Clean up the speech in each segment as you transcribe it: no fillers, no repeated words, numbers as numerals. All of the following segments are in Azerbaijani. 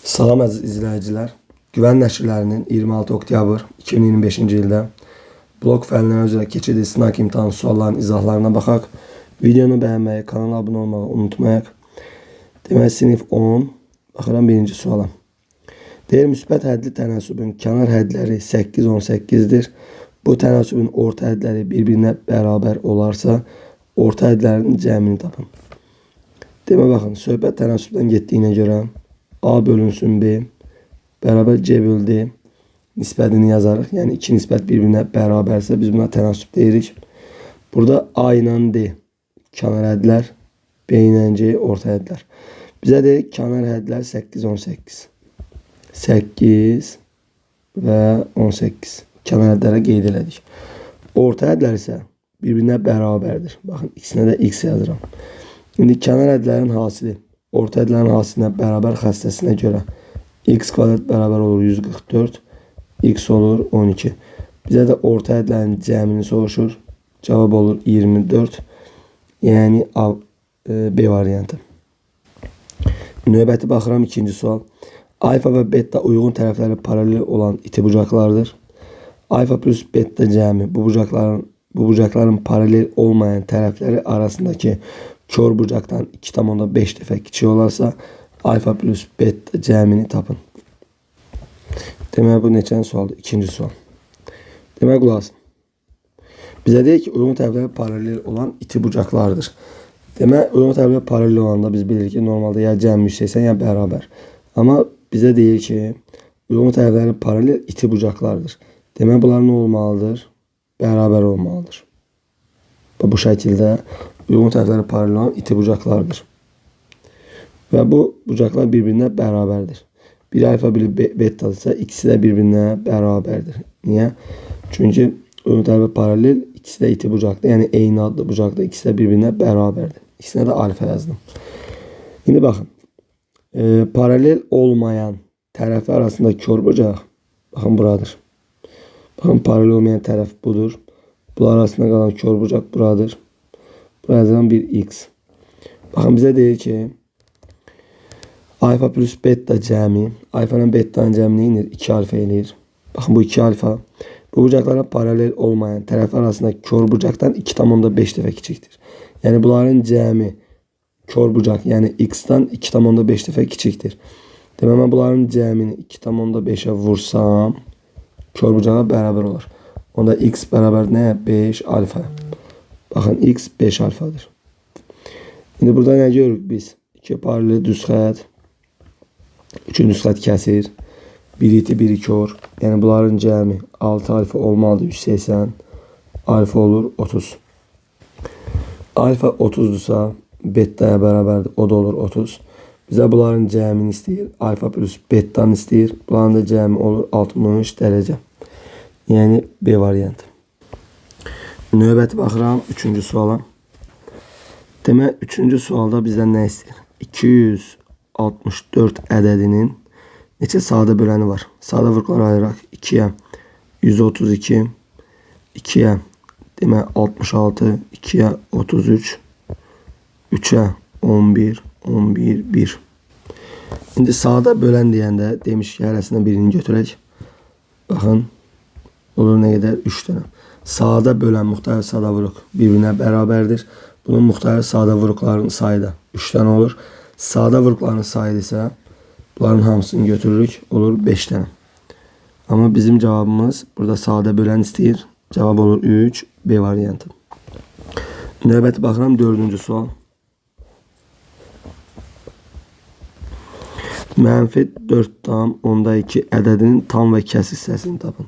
Salam əziz izləyicilər. Güvən nəşrlərinin 26 oktyabr 2025-ci ildə blok fənləri üzrə keçirdiyi sınaq imtahan suallarının izahlarına baxaq. Videonu bəyənməyi, kanala abunə olmağı unutmayaq. Demək sinif 10. Baxıram birinci suala. Deyir müsbət hədli tənasübün kənar hədləri 8 18-dir. Bu tənasübün orta hədləri bir-birinə bərabər olarsa, orta hədlərin cəmini tapın. Demə baxın, söhbət tənasübdən getdiyinə görə A bölünsün B bərabər C bölü D nisbətini yazarıq. Yəni iki nisbət bir-birinə bərabərsə biz buna tənasüb deyirik. Burada A ilə D kənar hədlər, B ilə C orta hədlər. Bizə deyir kənar hədlər 8, 18. 8 və 18 kənar hədlərə qeyd elədik. Orta hədlər isə bir-birinə bərabərdir. Baxın, ikisinə də x yazıram. İndi kənar hədlərin hasili orta hədlərin hasilinə bərabər xassəsinə görə x kvadrat bərabər olur 144, x olur 12. Bizə də orta hədlərin cəmini soruşur. Cavab olur 24. Yəni A, B variantı. Növbəti baxıram ikinci sual. Alfa və beta uyğun tərəfləri paralel olan iti bucaqlardır. Alfa plus beta cəmi bu bucaqların paralel olmayan tərəfləri arasındakı kör bucaqdan 2,5 dəfə kiçik olarsa alfa plus beta cəmini tapın. Demək bu neçənci sualdır? İkinci sual. Demək qulaq asın. Bizə deyir ki, uyğun tərəfləri paralel olan iti bucaqlardır. Demək, uyğun tərəfləri paralel olanda biz bilirik ki, normalda ya cəmi 180 ya bərabər. Amma bizə deyir ki, uyğun tərəfləri paralel iti bucaqlardır. Demək, bunlar nə olmalıdır? Bərabər olmalıdır. Bu şəkildə uyğun tərəfləri paralel olan iti bucaqlardır. Və bu bucaqlar bir-birinə bərabərdir. Bir alfa, biri betadırsa, ikisi də bir-birinə bərabərdir. Niyə? Çünki uyğun tərəfləri paralel, ikisi də iti bucaqdır. Yəni eyni adlı bucaqdır. İkisi də bir-birinə bərabərdir. İkisinə də alfa yazdım. İndi baxın. Paralel olmayan tərəflər arasında kör bucaq, baxın buradır. Baxın paralel olmayan tərəf budur. Bunlar arasında qalan kör bucaq buradır. Buraya yazıram bir x. Baxın bizə deyir ki, alfa plus beta cəmi, alfa ilə beta'nın cəmi nə edir? 2 alfa eləyir. Baxın bu 2 alfa. Bu bucaqlara paralel olmayan tərəflər arasında kör bucaqdan 2,5 dəfə kiçikdir. Yəni bunların cəmi kör bucaq, yəni x-dan 2,5 dəfə kiçikdir. Demək mən bunların cəmini 2,5-ə vursam, kör bucağa bərabər olar. Onda x bərabər nəyə? 5 alfa. Baxın x 5 alfadır. İndi burada nə görürük biz? 2 paralel düz xətt. Üçüncü düz xətt kəsir. Biri iti, biri kör. Yəni bunların cəmi 6 alfa olmalıdır 180. Alfa olur 30. Alfa 30'dursa beta'ya bərabərdir. O da olur 30. Bizə bunların cəmini istəyir. Alfa plus beta'nı istəyir. Bunların da cəmi olur 60 dərəcə. Yəni B variantı. Növbəti baxıram üçüncü suala. Demək, üçüncü sualda bizdən nə istəyir? 264 ədədinin neçə sadə böləni var? Sadə vuruqlara ayıraq. 2-yə 132, 2-yə demək 66, 2-yə 33, 3-ə 11, 11, 1. İndi sadə bölən deyəndə demiş ki, hərəsindən birini götürək. Baxın, olur nə qədər? 3 dənə. Sadə bölən müxtəlif sadə vuruq bir-birinə bərabərdir. Bunun müxtəlif sadə vuruqlarının sayı da 3 dənə olur. Sadə vuruqların sayı isə bunların hamısını götürürük, olur 5 dənə. Amma bizim cavabımız burada sadə bölən istəyir. Cavab olur 3, B variantı. Növbəti baxıram dördüncü sual. Mənfi 4,2 ədədinin tam və kəs hissəsini tapın.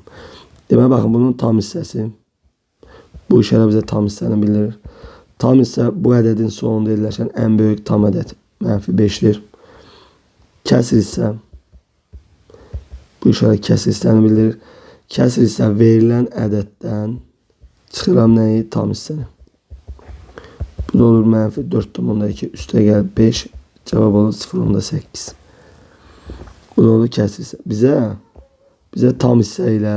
Demək, baxın, bunun tam hissəsi. Bu işarə bizə tam hissəni bildirir. Tam hissə bu ədədin sonunda yerləşən ən böyük tam ədəd mənfi 5-dir. Kəsr hissə bu işarə kəsr hissəni bildirir. Kəsr hissə verilən ədəddən çıxıram nəyi? Tam hissəni. Bu da olur mənfi 4,2 üstə gəl 5, cavab olur 0,8. Bu da olur kəsr hissə. Bizə tam hissə ilə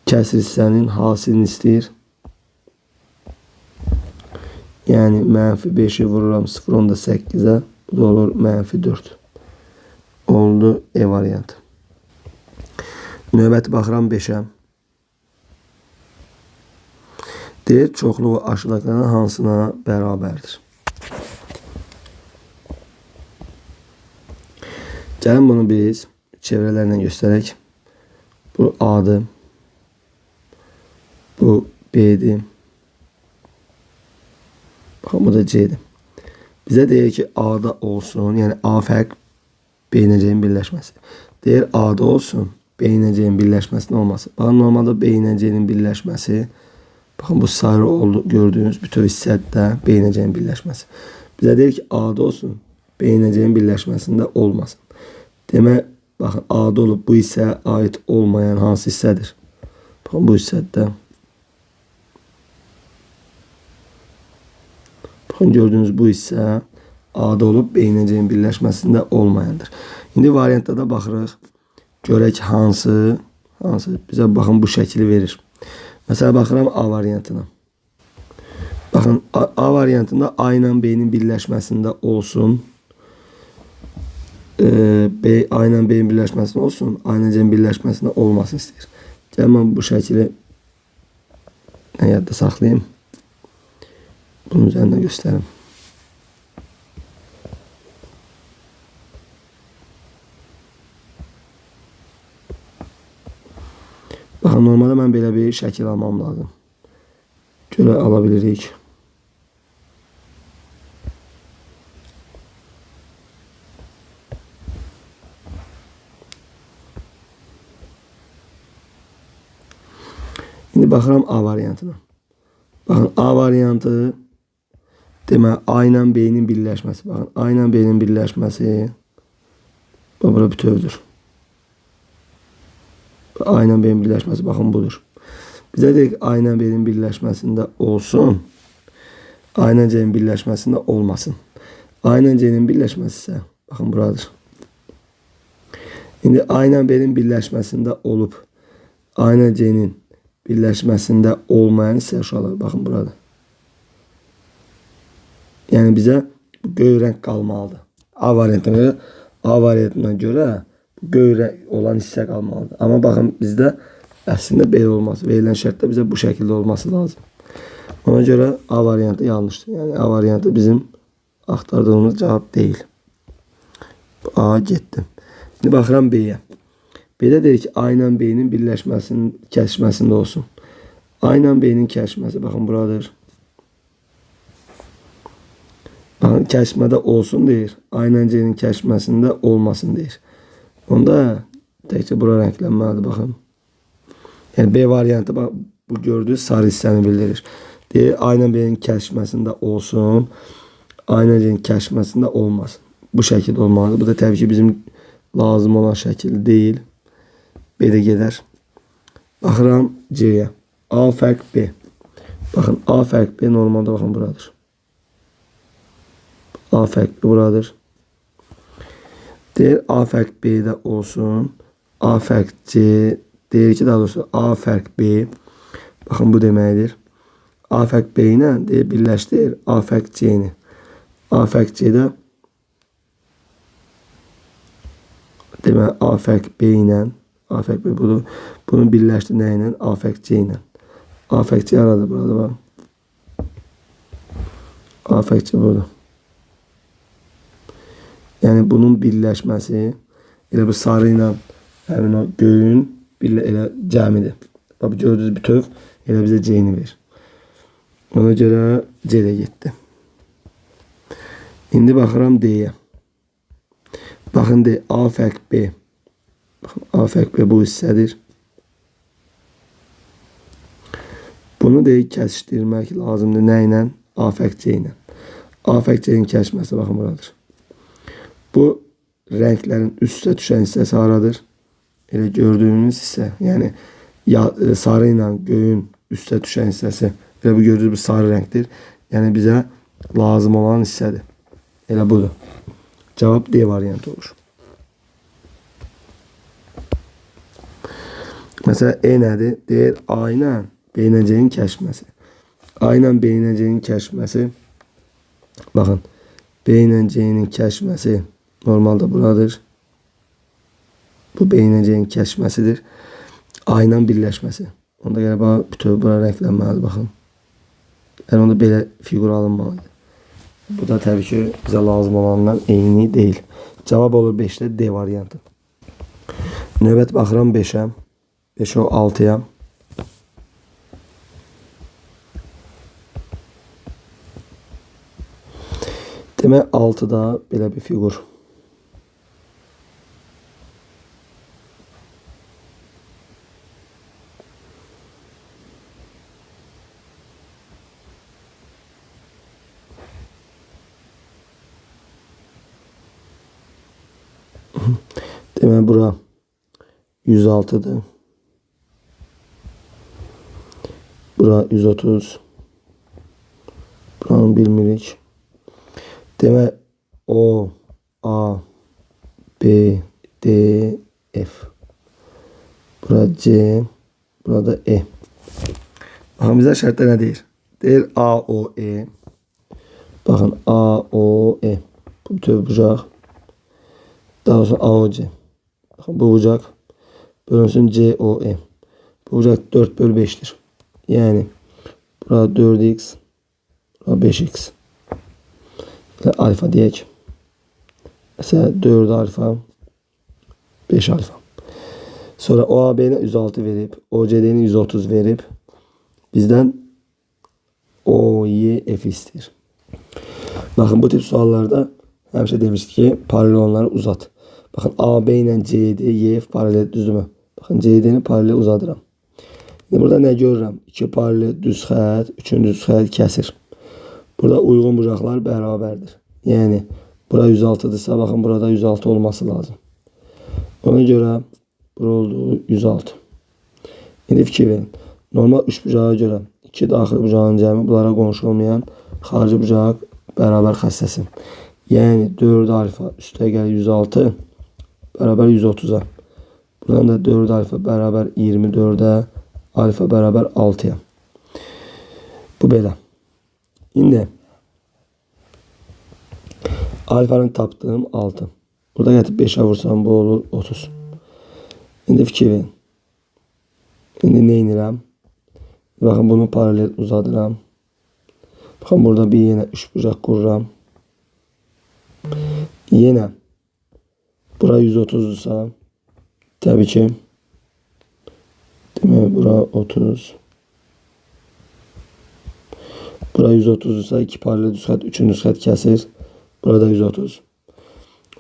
kəsr hissənin hasilini istəyir. Yəni mənfi 5-i vururam 0,8-ə. Bu da olur mənfi 4. Oldu E variantı. Növbəti baxıram 5-ə. Deyir, çoxluğu aşağıdakılardan hansına bərabərdir? Gəlin bunu biz çevrələrlə göstərək. Bu A-dır. Bu B-dir. Baxın, bu da C-dir. Bizə deyir ki, A-da olsun, yəni A fərq B ilə C-nin birləşməsi. Deyir, A-da olsun, B ilə C-nin birləşməsinin olması. Baxın, normalda B ilə C-nin birləşməsi, baxın, bu sarı oldu, gördüyünüz bütöv hissədə B ilə C-nin birləşməsi. Bizə deyir ki, A-da olsun, B ilə C-nin birləşməsində olmasın. Demək, baxın, A-da olub bu hissəyə aid olmayan hansı hissədir? Baxın, bu hissədə. Baxın, gördüyünüz bu hissə A-da olub B ilə C-nin birləşməsində olmayandır. İndi variantda da baxırıq. Görək hansı bizə baxın bu şəkili verir. Məsələ baxıram A variantına. Baxın, A variantında A ilə B-nin birləşməsində olsun. A ilə B-nin birləşməsində olsun, A ilə C-nin birləşməsində olmasın istəyir. Gəlin, mən bu şəkili yadda saxlayayım. Bunun üzərində göstərim. Baxın, normalda mən belə bir şəkil almam lazım. Görə ala bilirik. İndi baxıram A variantına. Baxın, A variantı demək A ilə B-nin birləşməsi. Baxın, A ilə B-nin birləşməsi bura bütövdür. A ilə B-nin birləşməsi baxın budur. Bizə deyir ki, A ilə B-nin birləşməsində olsun, A ilə C-nin birləşməsində olmasın. A ilə C-nin birləşməsi isə baxın buradır. İndi A ilə B-nin birləşməsində olub, A ilə C-nin birləşməsində olmayan hissə uşaqlar, baxın burada. Yəni bizə bu göy rəng qalmalıdır. A variantına görə bu göy rəng olan hissə qalmalıdır. Amma baxın bizdə əslində belə olmaz. Verilən şərtdə bizə bu şəkildə olması lazım. Ona görə A variantı yanlışdır. Yəni A variantı bizim axtardığımız cavab deyil. A getdi. İndi baxıram B-yə. Belə deyir ki, A ilə B-nin birləşməsinin, kəsişməsində olsun. A ilə B-nin kəsişməsi, baxın, buradır. Baxın, kəsişmədə olsun deyir. A ilə C-nin kəsişməsində olmasın deyir. Onda təkcə bura rənglənməlidir, baxın. Yəni, B variantı, bax, bu gördüyünüz sarı hissəni bildirir. Deyir, A ilə B-nin kəsişməsində olsun, A ilə C-nin kəsişməsində olmasın. Bu şəkildə olmalıdır. Bu da təbii ki, bizim lazım olan şəkil deyil. B də gedər. Baxıram C-yə. A fərq B. Baxın, A fərq B normalda baxın buradır. A fərq B buradır. Deyir A fərq B-də olsun. A fərq C. Deyir ki, daha doğrusu A fərq B. Baxın, bu deməkdir. A fərq B ilə deyir, birləşdir A fərq C-ni. A fərq C-də demək A fərq B ilə, A fərq B budur. Bunu birləşdir nə ilə? A fərq C ilə. A fərq C haradır? Burada bax. A fərq C budur. Yəni bunun birləşməsi elə bu sarı ilə həmin o göyün elə cəmidir. Bax, bu gördüyünüz bütöv elə bizə C-ni verir. Ona görə C də getdi. İndi baxıram D-yə. Baxın D, A fərq B. Baxın, A fərq B bu hissədir. Bunu deyir, kəsişdirmək lazımdır. Nə ilə? A fərq C ilə. A fərq C-nin kəsişməsi baxın buradır. Bu rənglərin üstə düşən hissəsi haradır? Elə gördüyünüz hissə, yəni sarı ilə göyün üstə düşən hissəsi. Elə bu gördüyünüz bu sarı rəngdir. Yəni bizə lazım olan hissədir. Elə budur. Cavab D variantı olur. Məsələn, E nədir? Deyir A ilə B ilə C-nin kəsişməsi. A ilə B ilə C-nin kəsişməsi. Baxın, B ilə C-nin kəsişməsi normalda buradır. Bu B ilə C-nin kəsişməsidir. A ilə birləşməsi. Onda gələ bax, bütöv bura rənglənməlidir, baxın. Yəni onda belə fiqur alınmalıdır. Bu da təbii ki, bizə lazım olanlar eyni deyil. Cavab olur 5-də D variantı. Növbət baxıram 5-ə. 5-ə 6-ya. Demək 6-da belə bir fiqur. Demək bura 106-dır. Bura 130. Buranı bilmirik. Demək O, A, B, D, F. Bura C, burada E. Baxın bizə şərtdə nə deyir? Deyir A, O, E. Baxın A, O, E. Bu bütöv bucaq. Daha doğrusu A, O, C. Baxın bu bucaq bölünsün C, O, E. Bu bucaq 4 bölü 5'dir. Yəni bura 4x, bura 5x. Belə alfa deyək. Məsələn 4 alfa, 5 alfa. Sonra OAB-ni 106 verib, OCD-ni 130 verib. Bizdən OYF istəyir. Baxın bu tip suallarda həmişə demişdik ki, paralel olanları uzat. Baxın AB ilə CD, YF paralel düzdürmü? Baxın CD-ni paralel uzadıram. İndi burada nə görürəm? 2 paralel düz xətt, üçüncü düz xətt kəsir. Burada uyğun bucaqlar bərabərdir. Yəni bura 106-dırsa, baxın burada 106 olması lazım. Ona görə bura oldu 106. İndi fikir verin. Normal üç bucağa görə 2 daxili bucağın cəmi bunlara qonşu olmayan xarici bucaq bərabər xassəsi. Yəni 4 alfa üstə gəlir 106 bərabər 130-a. Buradan da 4 alfa bərabər 24-ə, alfa bərabər 6-ya. Bu belə. İndi alfanı tapdığım 6. Burada gətirib 5-ə vursam bu olur 30. İndi fikir verin. İndi nə edirəm? Baxın bunu paralel uzadıram. Baxın burada bir yenə üç bucaq qururam. Yenə bura 130-dursa təbii ki demək bura 30. Bura 130-dursa 2 paralel düz xətt, üçüncü düz xətt kəsir. Burada 130.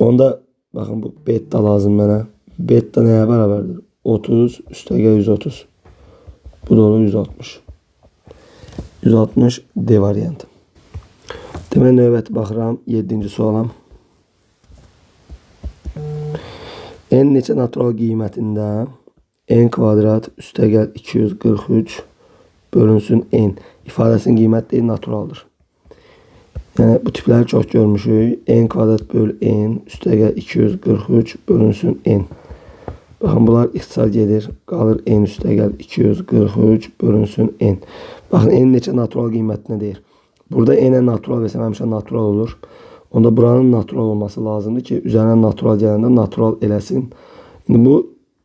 Onda baxın bu beta lazım mənə. Beta nəyə bərabərdir? 30 üstəgəl 130. Bu da olur 160. 160 D variantı. Demək növbəti baxıram 7-ci suala. N neçə natural qiymətində n kvadrat üstəgəl 243 bölünsün n ifadəsinin qiyməti deyil, naturaldır. Yəni bu tipləri çox görmüşük. N kvadrat böl n üstəgəl 243 bölünsün n. Baxın bunlar ixtisar gedir. Qalır n üstəgəl 243 bölünsün n. Baxın n neçə natural qiymətinə deyir. Burada n-ə natural versəm həmişə natural olur. Onda buranın natural olması lazımdır ki, üzərinə natural gələndə natural eləsin. İndi bu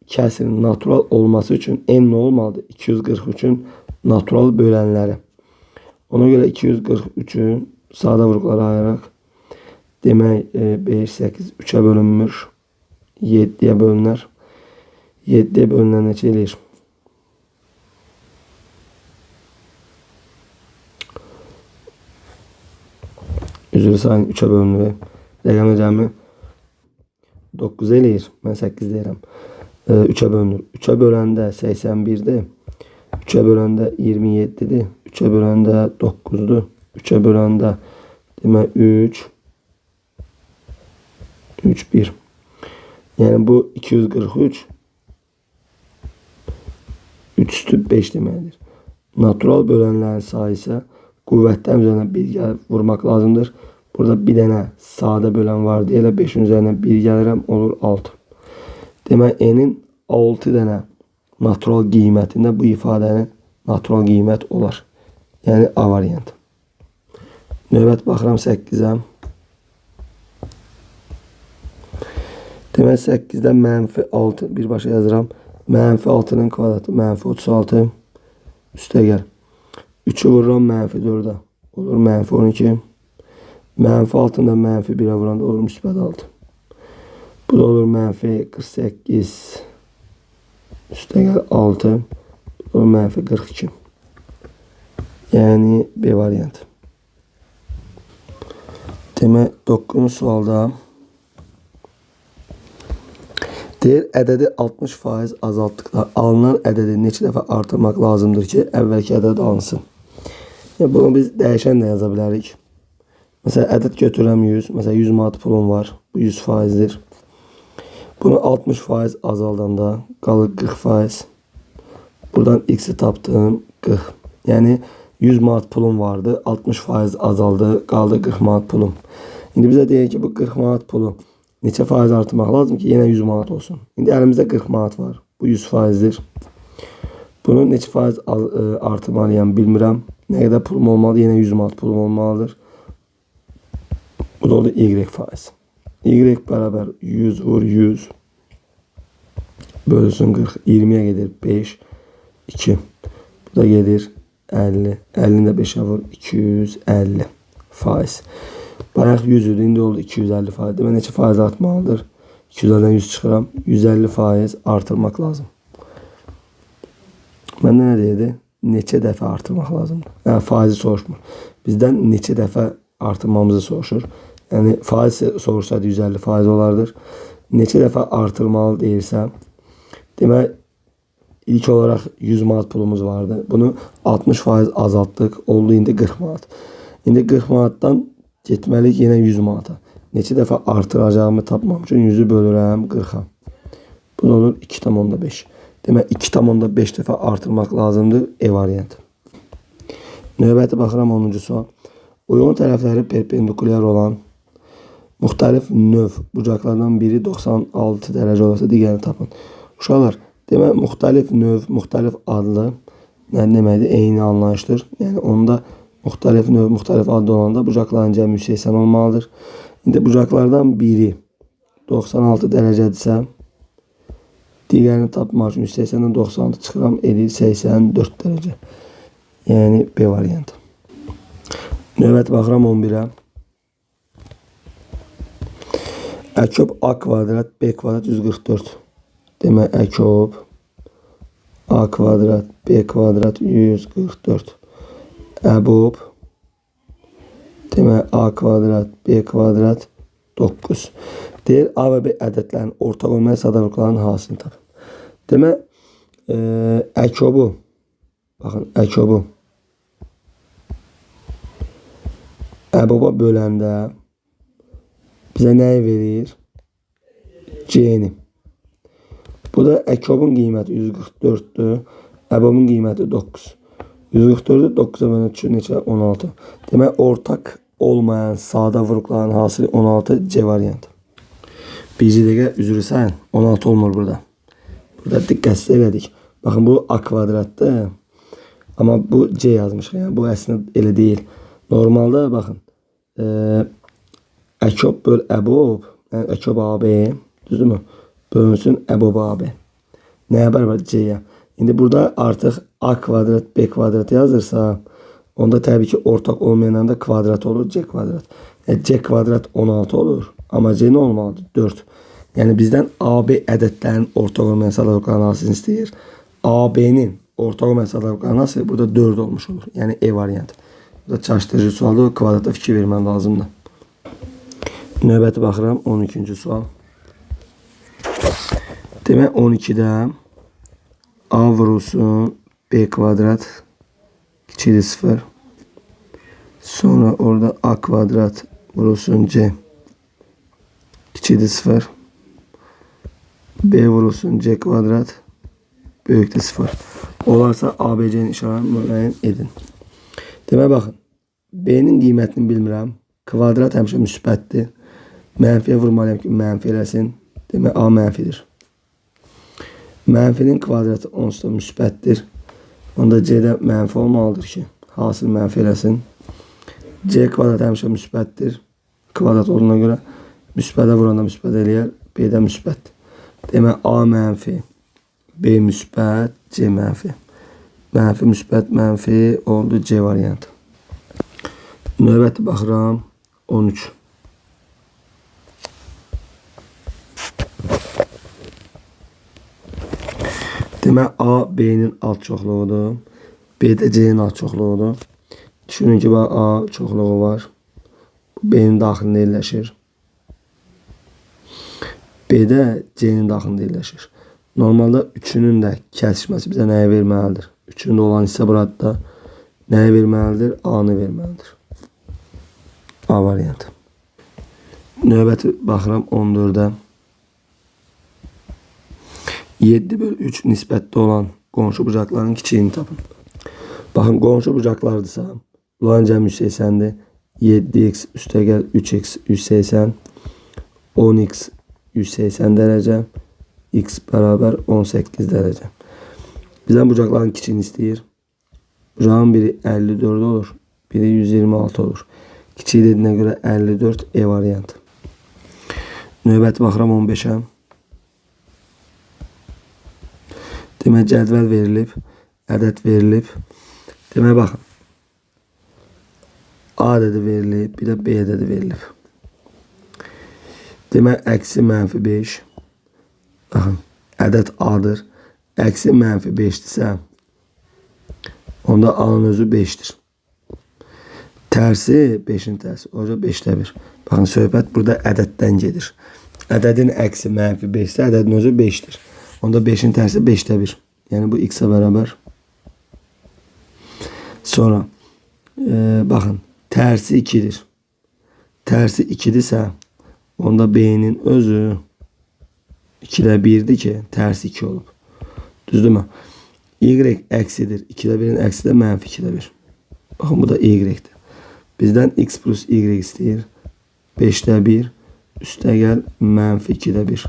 kəsirin natural olması üçün n nə olmalıdır? 243-ün natural bölənləri. Ona görə 243-ü sadə vuruqlara ayıraq. Demək 5, 8, 3-ə bölünmür. 7-yə bölünər. 7-yə bölünən neçə eləyir? Üzr sayın 3-ə bölünür. Rəqəmlə cəmi 9 eləyir. Mən 8 deyirəm. 3-ə bölünür. 3-ə böləndə 81-dir. 3-ə böləndə 27-dir. 3-ə böləndə 9-dur. 3-ə böləndə demək 3 3 1. Yəni bu 243 3 üstü 5 deməkdir. Natural bölənlərin sayı isə qüvvətdən üzərinə 1 gəlib vurmaq lazımdır. Burada bir dənə sadə bölən var deyə elə 5-in üzərinə 1 gəlirəm, olur 6. Demək n-in 6 dənə natural qiymətində bu ifadənin natural qiymət olar. Yəni A variantı. Növbət baxıram 8-ə. Demək 8-dən mənfi 6 birbaşa yazıram. Mənfi 6-nın kvadratı mənfi 36. Üstə gəl. 3-ü vururam mənfi 4-ə. Olur mənfi 12. Mənfi 6-nı da mənfi 1-ə vuranda olur müsbət 6. Bu da olur mənfi 48. Üstə gəl 6. Bu da olur mənfi 42. Yəni B variantı. Demək 9-cu sualda deyir, ədədi 60% azaltdıqda alınan ədədi neçə dəfə artırmaq lazımdır ki, əvvəlki ədəd alınsın. Yəni, bunu biz dəyişən də yaza bilərik. Məsələn, ədəd götürürəm 100. Məsələn, 100 manat pulum var. Bu 100%-dir. Bunu 60% azaldanda qalır 40%. Buradan x-i tapdım 40. Yəni, 100 manat pulum vardı. 60% azaldı. Qaldı 40 manat pulum. İndi bizə deyir ki, bu 40 manat pulu neçə faiz artırmaq lazım ki, yenə 100 manat olsun. İndi əlimizdə 40 manat var. Bu 100%-dir. Bunu neçə faiz artırmalıyam bilmirəm. Nə qədər pulum olmalı? Yenə 100 manat pulum olmalıdır. Bu da oldu Y faiz. Y bərabər 100 vur 100 bölünsün 40. 20-yə gedir 5, 2. Bu da gedir 50. 50-ni də 5-ə vur 250 faiz. Bayaq 100 idi, indi oldu 250 faiz. Demək, neçə faiz artmalıdır? 250-dən 100 çıxıram. 150 faiz artırmaq lazım. Məndə nə deyirdi? Neçə dəfə artırmaq lazımdır? Yəni, faizi soruşmur. Bizdən neçə dəfə artırmamızı soruşur. Yəni, faiz soruşsaydı 150 faiz olardır. Neçə dəfə artırmalı deyirsə, demək, ilk olaraq 100 manat pulumuz vardı. Bunu 60% azaltdıq. Oldu indi 40 manat. İndi 40 manatdan getməliyik yenə 100 manata. Neçə dəfə artıracağımı tapmam üçün 100-ü bölürəm 40-a. Bu da olur 2,5. Demək 2,5 dəfə artırmaq lazımdır. E variantı. Növbəti baxıram 10-cu sual. Uyğun tərəfləri perpendikulyar olan müxtəlif növ bucaqlardan biri 96 dərəcə olsa digərini tapın. Uşaqlar, demək müxtəlif növ, müxtəlif adlı nə deməkdir? Eyni anlayışdır. Yəni onda müxtəlif növ, müxtəlif adlı olanda bucaqların cəmi 180 olmalıdır. İndi bucaqlardan biri 96 dərəcədirsə, digərini tapmaq üçün 180-dən 96 çıxıram, eləyir 84 dərəcə. Yəni B variantı. Növbəti baxıram 11-ə. Əkob A kvadrat, B kvadrat 144. Demək, əkob A kvadrat, B kvadrat 144. Əbob demək A kvadrat, B kvadrat 9. Deyir A və B ədədlərinin ortaq olmayan sadalıqlarının hasilini tapın. Demək, əkobu, baxın, əkobu əboba böləndə bizə nəyi verir? C-ni. Bu da əkobun qiyməti 144-dür. Əbobun qiyməti 9. 144-ü 9-a bölən düşür neçə? 16. Demək, ortaq olmayan sadə vuruqların hasili 16 C variantı. Birinci dəqiqə üzr sayın. 16 olmur burada. Burada diqqətsiz elədik. Baxın, bu A kvadratdır. Amma bu C yazmışıq. Yəni, bu əslində elə deyil. Normalda, baxın, əkob böl əbob, yəni əkob AB, düzdürmü? Bölünsün əbob AB. Nəyə bərabər? C-yə. İndi burada artıq A kvadrat, B kvadrat yazırsa, onda təbii ki, ortaq olmayanda kvadrat olur, C kvadrat. Yəni, C kvadrat 16 olur. Amma C nə olmalıdır? 4. Yəni, bizdən AB ədədlərinin ortaq olmayan sadalıqlarının hasilini istəyir. AB-nin ortaq olmayan sadalıqlarının hasili burada 4 olmuş olur. Yəni, E variantı. Bu da çaşdırıcı sualdır. Kvadrata fikir verməm lazımdır. Növbəti baxıram 12-ci sual. Demək 12-də A vurulsun B kvadrat kiçikdir 0. Sonra orada A kvadrat vurulsun C kiçikdir 0. B vurulsun C kvadrat böyükdür 0. Olarsa ABC-nin işarəni müəyyən edin. Demək baxın, B-nin qiymətini bilmirəm. Kvadrat həmişə müsbətdir. Mənfiyə vurmalıyam ki, mənfi eləsin. Demək A mənfidir. Mənfinin kvadratı onsuz da müsbətdir. Onda C-də mənfi olmalıdır ki, hasil mənfi eləsin. C kvadrat həmişə müsbətdir. Kvadrat olduğuna görə müsbətə vuranda müsbət eləyər. B də müsbətdir. Demək A mənfi, B müsbət, C mənfi. Mənfi, müsbət, mənfi oldu C variantı. Növbəti baxıram 13. Demək A B-nin alt çoxluğudur. B də C-nin alt çoxluğudur. Düşünün ki, bax, A çoxluğu var. B-nin daxilində yerləşir. B də C-nin daxilində yerləşir. Normalda üçünün də kəsişməsi bizə nəyi verməlidir? Üçündə olan hissə burada nəyi verməlidir? A-nı verməlidir. A variantı. Növbəti baxıram 14-ə. 7 bölü 3 nisbətdə olan qonşu bucaqların kiçiyini tapın. Baxın, qonşu bucaqlardırsa, bunların cəmi 180-dir. 7x üstəgəl 3x 180, 10x 180 dərəcə, x bərabər 18 dərəcə. Bizdən bucaqların kiçiyini istəyir. Bucağın biri 54 olur, biri 126 olur. Kiçiyi dediyinə görə 54 E variantı. Növbəti baxıram 15-ə. Demək cədvəl verilib, ədəd verilib. Demək baxın. A ədədi verilib, bir də B ədədi verilib. Demək əksi mənfi 5. Baxın, ədəd A-dır. Əksi mənfi 5-dirsə, onda A-nın özü 5-dir. Tərsi 5-in tərsi, olacaq 5-də 1. Baxın, söhbət burada ədəddən gedir. Ədədin əksi mənfi 5-sə, ədədin özü 5-dir. Onda 5-in tərsi 5-də 1. Yəni bu x-ə bərabər. Sonra baxın, tərsi 2-dir. Tərsi 2-dirsə, onda B-nin özü 2-də 1-dir ki, tərsi 2 olub. Düzdürmü? Y əksidir. 2-də 1-in əksi də mənfi 2-də 1. Baxın, bu da Y-dir. Bizdən x plus Y istəyir. 5-də 1 üstəgəl mənfi 2-də 1.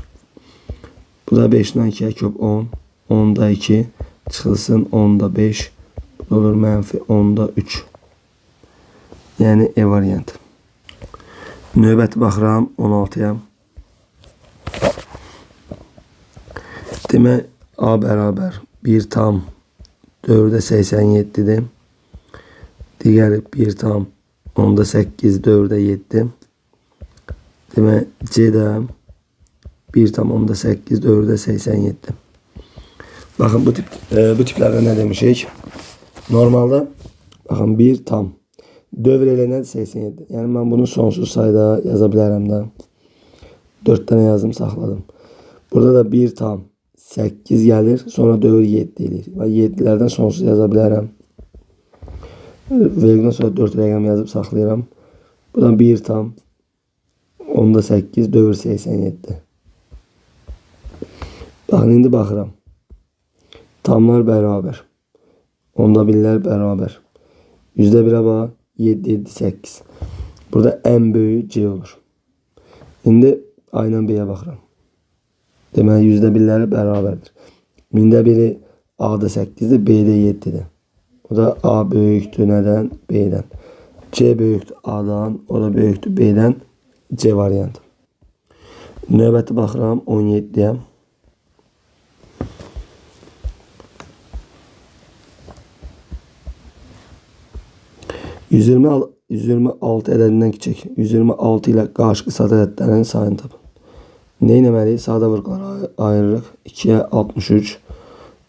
Bu da 5-dən 2-yə köp 10. 10-da 2 çıxılsın 10-da 5. Bu da olur mənfi 10-da 3. Yəni E variantı. Növbəti baxıram 16-ya. Demək A bərabər 1 tam 4-ə 87-dir. Digəri 1 tam 10-da 8, 4-ə 7. Demək C də 1 tam 10-da 8, 4-ə 87. Baxın, bu tiplərdə nə demişik? Normalda baxın 1 tam dövr elə nədir? 87. Yəni mən bunu sonsuz sayda yaza bilərəm də. 4 dənə yazdım, saxladım. Burada da 1 tam 8 gəlir, sonra dövr 7 eləyir. Və 7-lərdən sonsuz yaza bilərəm. Vergüldən sonra 4 rəqəm yazıb saxlayıram. Bu da 1 tam 10-da 8, dövr 87. Baxın, indi baxıram. Tamlar bərabər. Onda birlər bərabər. Yüzdə birə bax, 7, 7, 8. Burada ən böyüyü C olur. İndi A ilə B-yə baxıram. Deməli, yüzdə birləri bərabərdir. Mində biri A-da 8-dir, B-də 7-dir. O da A böyükdür nədən? B-dən. C böyükdür A-dan, o da böyükdür B-dən. C variantı. Növbəti baxıram 17-yə. 126 ədədindən kiçik. 126 ilə qarşılıqlı sadə ədədlərin sayını tapın. Nə etməliyik? Sadə vurğuları ayırırıq. 2-yə 63,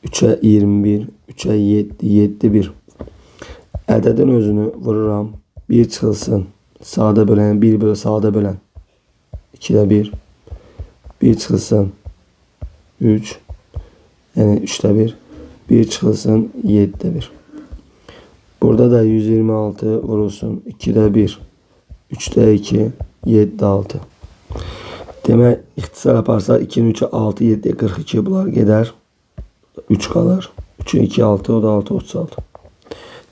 3-ə 21, 3-ə 7, 7, 1. Ədədin özünü vururam. 1 çıxılsın. Sadə bölən, 1 bölü sadə bölən. 2-də 1. 1 çıxılsın. 3. Yəni 3-də 1. 1 çıxılsın. 7-də 1. Burada da 126 vurulsun. 2-də 1. 3-də 2. 7-də 6. Demək, ixtisar aparsaq 2-nin 3-ü 6, 7-yə 42 bunlar gedər. 3 qalır. 3-ün 2, 6, o da 6, 36.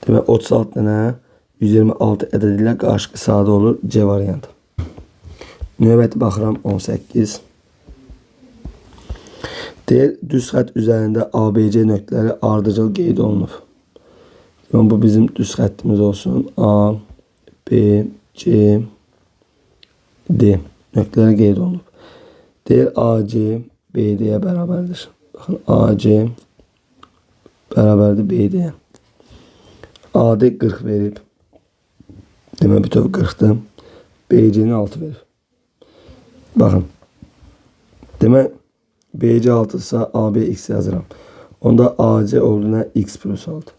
Demək, 36 dənə 126 ədədi ilə qarşılıqlı sadə olur. C variantı. Növbəti baxıram 18. Deyir, düz xətt üzərində ABC nöqtələri ardıcıl qeyd olunub. Demək, bu bizim düz xəttimiz olsun. A, B, C, D nöqtələri qeyd olunub. Deyir AC BD-yə bərabərdir. Baxın AC bərabərdir BD-yə. AD 40 verib. Demək bütöv 40-dır. BC-ni 6 verib. Baxın. Demək BC 6-dırsa AB X yazıram. Onda AC olduğuna X plus 6.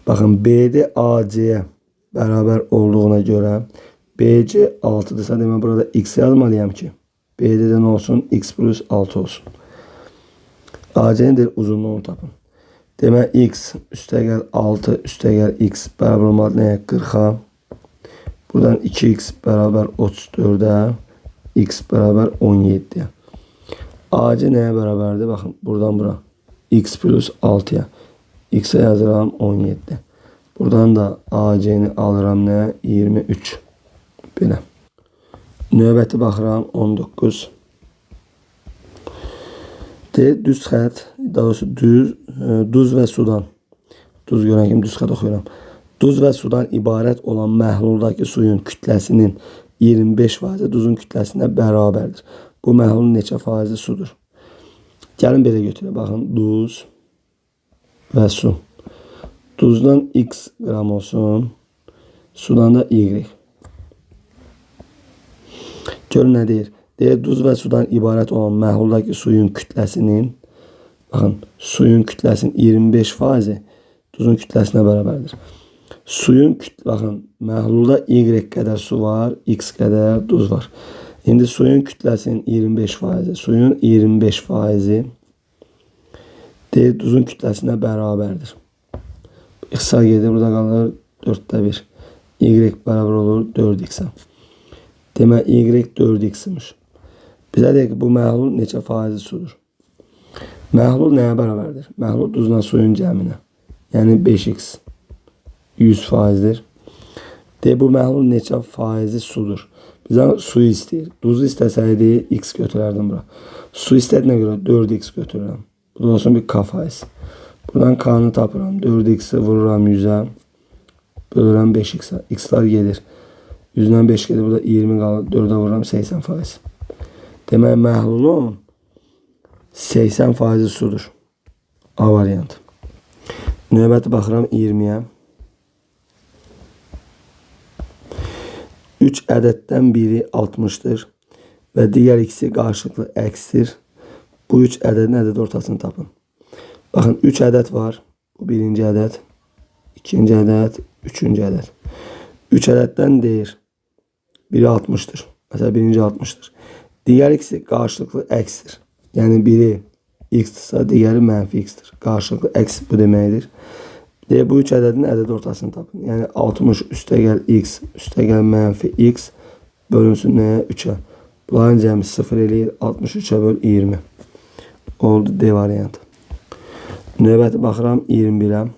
Baxın BD AC-yə bərabər olduğuna görə BC 6-dırsa demək burada X yazmalıyam ki BD-də nə olsun? X plus 6 olsun. AC-nin deyir uzunluğunu tapın. Demək X üstəgəl 6 üstəgəl X bərabər olmalı nəyə? 40-a. Buradan 2x bərabər 34-ə, X bərabər 17-yə. AC nəyə bərabərdir? Baxın, buradan bura. X plus 6-ya. X-ə yazıram 17. Buradan da AC-ni alıram nə? 23. Belə. Növbəti baxıram 19. Deyir düz xətt, daha doğrusu düz, duz və sudan. Duz görən kimi düz xətt oxuyuram. Duz və sudan ibarət olan məhluldakı suyun kütləsinin 25% duzun kütləsinə bərabərdir. Bu məhlulun neçə faizi sudur? Gəlin belə götürək. Baxın, duz və su. Duzdan x qram olsun, sudan da y. Görün nə deyir? Deyir, duz və sudan ibarət olan məhluldakı suyun kütləsinin, baxın, suyun kütləsinin 25% duzun kütləsinə bərabərdir. Suyun baxın, məhlulda y qədər su var, x qədər duz var. İndi suyun kütləsinin 25%, suyun 25% deyir, duzun kütləsinə bərabərdir. İxtisar gedir, burada qalır 4-də 1. Y bərabər olur 4x-ə. Demək, y 4x imiş. Bizə deyir ki, bu məhlul neçə faizi sudur? Məhlul nəyə bərabərdir? Məhlul duzla suyun cəminə. Yəni 5x 100 faizdir. Deyir, bu məhlul neçə faizi sudur? Bizdən suyu istəyir. Duzu istəsəydi x götürərdim bura. Su istədiyinə görə 4x götürürəm. Bu da olsun bir k faiz. Buradan k-nı tapıram. 4x-i vururam 100-ə. Bölürəm 5x-ə. X-lar gedir. 100-dən 5 gedir. Burada 20 qalır. 4-ə vururam 80 faiz. Demək, məhlulun 80 faizi sudur. A variantı. Növbəti baxıram 20-yə. 3 ədəddən biri 60-dır və digər ikisi qarşılıqlı əksdir. Bu 3 ədədin ədəd ortasını tapın. Baxın, 3 ədəd var. Bu birinci ədəd, ikinci ədəd, üçüncü ədəd. 3 ədəddən deyir, biri 60-dır. Məsələn, birinci 60-dır. Digər ikisi qarşılıqlı əksdir. Yəni, biri x-dirsə, digəri mənfi x-dir. Qarşılıqlı əks bu deməkdir. Deyir, bu 3 ədədin ədəd ortasını tapın. Yəni, 60 üstəgəl x, üstəgəl mənfi x bölünsün nəyə? 3-ə. Bunların cəmi 0 eləyir. 63-ə böl 20. Oldu D variantı. Növbəti baxıram 21-ə.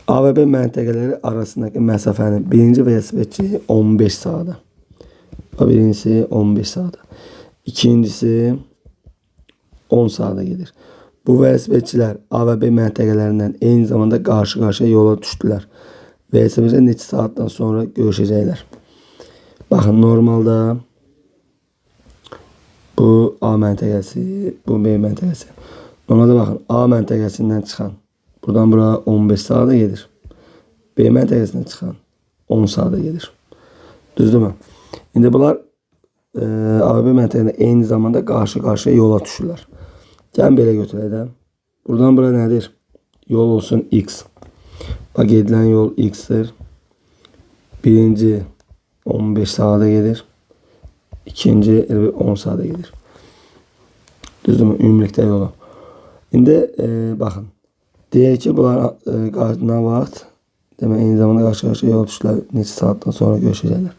A və B məntəqələri arasındakı məsafənin birinci velosipedçi 15 saata. Birincisi 15 saata. İkincisi 10 saata gedir. Bu velosipedçilər A və B məntəqələrindən eyni zamanda qarşı-qarşıya yola düşdülər. Velosipedçilər neçə saatdan sonra görüşəcəklər? Baxın, normalda bu A məntəqəsi, bu B məntəqəsi. Normalda baxın, A məntəqəsindən çıxan buradan bura 15 saata gedir. B məntəqəsindən çıxan 10 saata gedir. Düzdürmü? İndi bunlar A və B məntəqəsində eyni zamanda qarşı-qarşıya yola düşürlər. Gəlin belə götürək də. Buradan bura nədir? Yol olsun X. Bax, gedilən yol X-dir. Birinci 15 saata gedir. İkinci elə bir 10 saata gedir. Düzdürmü? Ümumilikdə yolu. İndi baxın. Deyək ki, bunlar nə vaxt? Demək, eyni zamanda qarşı-qarşıya yola düşdülər. Neçə saatdan sonra görüşəcəklər.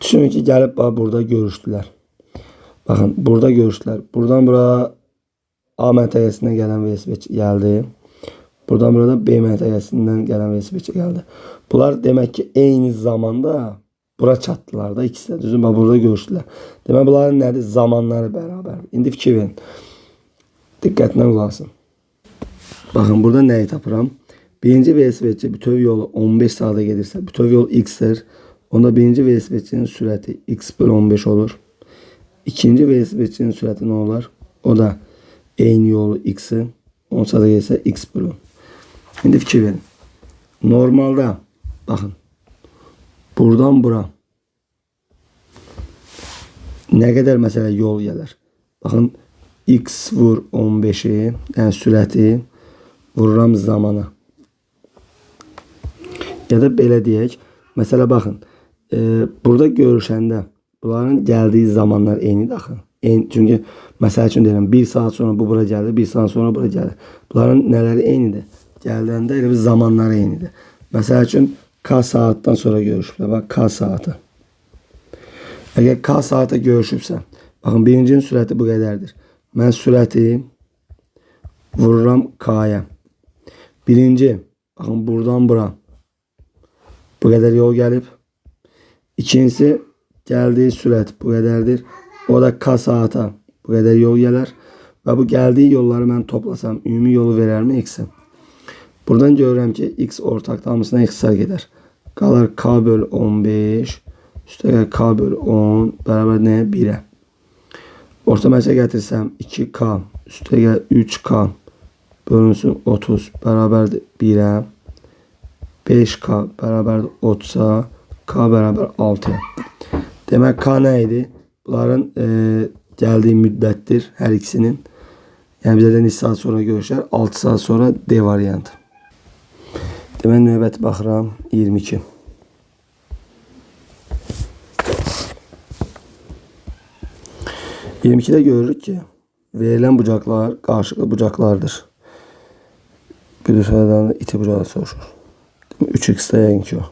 Düşünün ki, gəlib bax, burada görüşdülər. Baxın, burada görüşdülər. Buradan bura A məntəqəsindən gələn velosipedçi gəldi. Buradan burada B məntəqəsindən gələn velosipedçi gəldi. Bunlar demək ki, eyni zamanda bura çatdılar da ikisi də. Düzdür, bax, burada görüşdülər. Demək, bunların nədir? Zamanları bərabərdir. İndi fikir verin. Diqqətlə qulaq asın. Baxın, burada nəyi tapıram? Birinci velosipedçi bütöv yolu 15 saata gedirsə, bütöv yol x-dir. Onda birinci velosipedçinin sürəti x bölü 15 olur. İkinci velosipedçinin sürəti nə olar? O da eyni yolu x-i 10 saata gedirsə x bölü 10. İndi fikir verin. Normalda baxın. Buradan bura nə qədər məsələ yol gəlir? Baxın x vur 15-i, yəni sürəti vururam zamana. Ya da belə deyək. Məsələ baxın. Burada görüşəndə bunların gəldiyi zamanlar eynidir axı. Çünki məsəl üçün deyirəm 1 saat sonra bu bura gəlir, 1 saat sonra bura gəlir. Bunların nələri eynidir? Gələndə elə bir zamanları eynidir. Məsəl üçün K saatdan sonra görüşüblər. Bax K saatı. Əgər K saata görüşübsə, baxın birincinin sürəti bu qədərdir. Mən sürəti vururam K-ya. Birinci, baxın buradan bura bu qədər yol gəlib. İkincisi gəldiyi sürət bu qədərdir. O da K saata bu qədər yol gələr. Və bu gəldiyi yolları mən toplasam, ümumi yolu verərmi X-ə? Buradan görürəm ki, X ortaqda hamısına ixtisar gedər. Qalar K bölü 15, üstəgəl K bölü 10 bərabər nəyə? 1-ə. Orta mərcə gətirsəm 2K üstəgəl 3K bölünsün 30 bərabərdir 1-ə. 5K bərabərdir 30-a, K bərabər 6-ya. Demək K nə idi? Bunların gəldiyi müddətdir hər ikisinin. Yəni bizə də neçə saat sonra görüşər? 6 saat sonra D variantı. Demək növbəti baxıram 22. ...22'də görürük ki... ...verilən bucaqlar qarşılıqlı bucaqlardır. Bir sırada iti bucağı soruşur. 3x də yəqin ki o.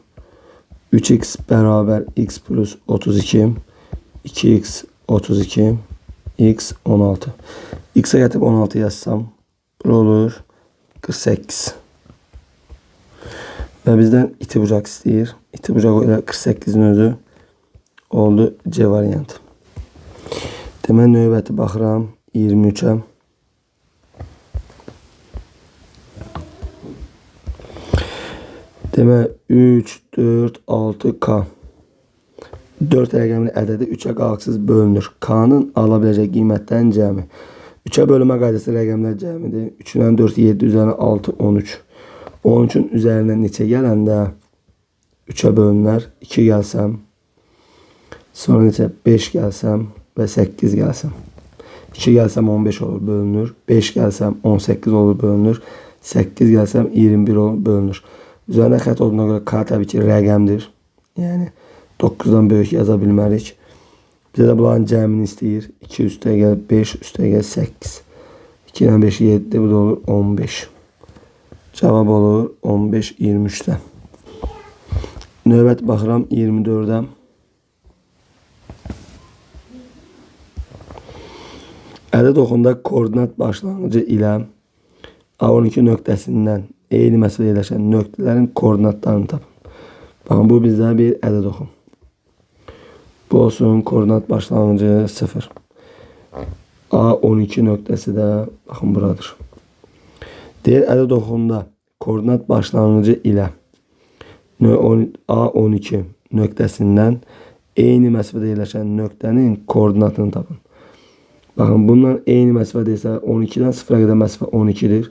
3x bərabər x plus 32... 2x 32... x 16. X'e gətirib 16 yazsam... ...bura olur 48. Və bizdən iti bucaq istəyir. İti bucaq elə 48-in özü oldu C variantı. Demək növbəti baxıram 23-ə. Demək 3, 4, 6, K. 4 rəqəmli ədədi 3-ə qalıqsız bölünür. K-nın ala biləcək qiymətlərin cəmi. 3-ə bölünmə qaydası rəqəmlər cəmidir. 3-dən 4, 7, üzərinə 6, 13. 13-ün üzərinə neçə gələndə 3-ə bölünər? 2 gəlsəm, sonra neçə? 5 gəlsəm və 8 gəlsəm. 2 gəlsəm 15 olur, bölünür. 5 gəlsəm 18 olur, bölünür. 8 gəlsəm 21 olur, bölünür. Üzərində xətt olduğuna görə K təbii ki rəqəmdir. Yəni 9-dan böyük yaza bilmərik. Bizə də bunların cəmini istəyir. 2 üstəgəl 5 üstəgəl 8. 2 ilə 5 7, bu da olur 15. Cavab olur 15 23-də. Növbət baxıram 24-ə. Ədəd oxunda koordinat başlanğıcı ilə A12 nöqtəsindən eyni məsafədə yerləşən nöqtələrin koordinatlarını tapın. Baxın, bu bizdə bir ədəd oxu. Bu olsun koordinat başlanğıcı 0. A12 nöqtəsi də baxın buradır. Deyir ədəd oxunda koordinat başlanğıcı ilə A12 nöqtəsindən eyni məsafədə yerləşən nöqtənin koordinatını tapın. Baxın, bundan eyni məsafədə isə 12-dən 0-a qədər məsafə 12-dir.